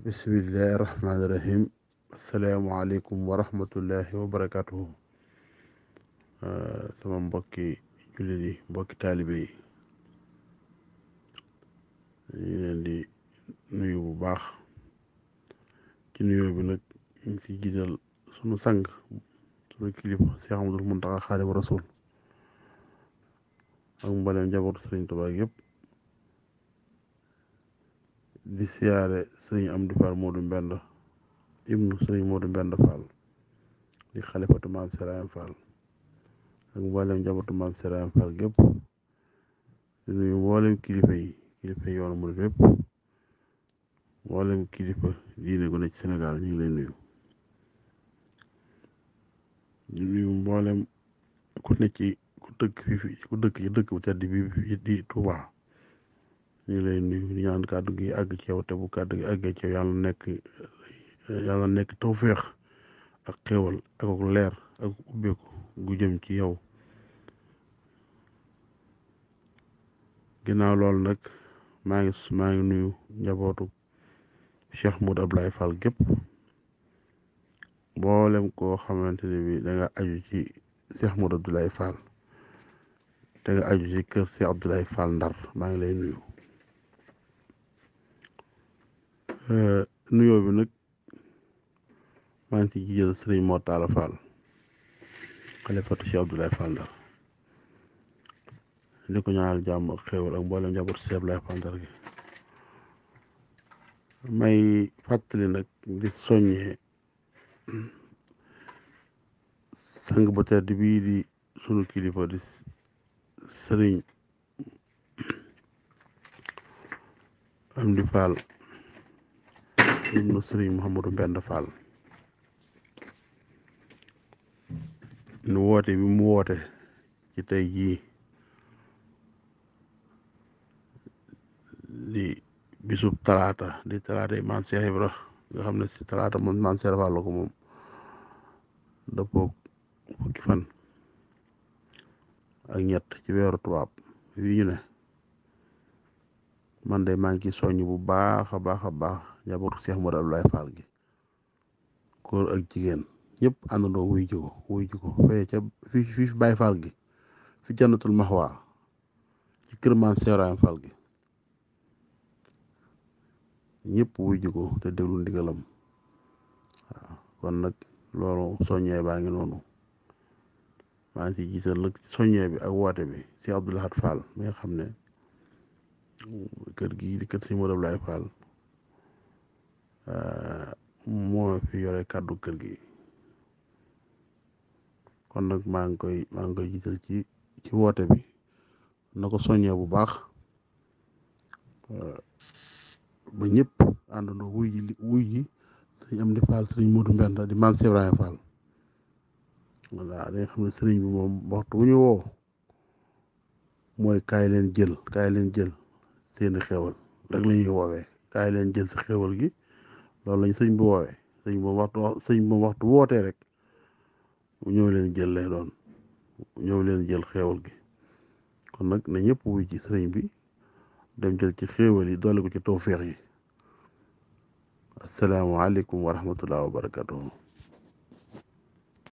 bismillahi rahmaani rahim asalaamualeykum wa rahmatullahi wa barakatuhu sama mbokki jullit yi mbokki taalibe yi ñu leen di nuyu bu baax ci nuyoo bi nag ñu ngi si jiital sunu sang sunu kilifa Cheikh Ahmadul Muntaxa Xaadimu Rasuul ak mboolem njabootu Sëriñ Tuubaa yëpp di siyaare sëriñ Amdi Fall Moodu Mbend ibnu sëriñ Moodu Mbend Fall di xalifatu maam Seraayam Fall ak mboolem njabootu maam Seraayam Fall gépp di nuyu mboolem kilifa yoonu murid yëpp mboolem kilifa diine gu ne ci Sénégal ñu ngi lay nuyu di nuyu mboolem ku ne ci ku dëkk ci dëkk bu tedd bi di Touba ñu ngi lay nuyu di ñaan kàddu gi àgg ci yow te bu kàddu gi àggee ci yow yàlla nekk tawféex ak xéwal ak leer ak ubbeeku gu jëm ci yow. Ginnaaw loolu nag maa ngi nuyu njabootu Cheikh Modou Abdoulaye Fall gépp mboolem koo xamante ne bi da nga aju ci Cheikh Modou Abdoulaye Fall te nga aju ci kër Cheikh Abdoulaye Fall Ndar maa ngi lay nuyu. Nuyoo bi nag maa ngi ci jël sëriñ Mor Talla Fall xalifatu Cheikh Abdoulaye Fall Ndar di ko ñaanal jàmm ak xéewal ak mboolem njabootu Cheikh Abdoulaye Fall Ndar gi may fàttali nag di soññee sang bu tedd bii di sunu kilifa di sëriñ Amdi Fall ibnu sëriñ Mouhamadou Mbend Fall nu woote bi mu woote ci tey jii di bisub talaata di talaata yi maam Cheikh Ibra nga xam ne si talaata moom maam Cheikh Fall la ko moom dëppoog fukki fan ak ñett ci weeru tubaab wi ñu ne man de maa ngi ci soññ bu baax a baax njabootu Cheikh Modou Abdoulaye Fall gi góor ak jigéen ñëpp àndandoo wuy ji ko fee ca fi Baye Fall gi fi jannatul maxwa ci kër maam Seraayam Fall gi ñëpp wuy ji ko te déglu ndigalam waaw kon nag loolu soññee baa ngi noonu maa ngi si gisal nag soññee bi ak woote bi si Abdou Lahad Fall mi nga xam ne kër gi di kër si Modou Abdoulaye Fall moo fi yore kàddu kër gi kon nag maa ngi koy gisal ci woote bi na ko soññee bu baax ba ñëpp àndandoo wuy ji sëriñ Amdi Fall sëriñ Modou Mbend di maam Seraayam Fall voilà da nga xam ne sëriñ bi moom waxtu bu ñu woo mooy kaay leen jël seeni xéewal rek la ñuy woowee kaay leen jël sa xéewal gi loolu lañ sëñ bi woowee sëñ moom waxtu wootee rek mu ñëw leen jël lay doon ñëw leen jël xéewal gi kon nag na ñëpp wuy ci sëriñ bi dem jël ci xéewal yi doole ko ci tawféex yi asalaamaaleykum wa rahmatullah wa barakatuhu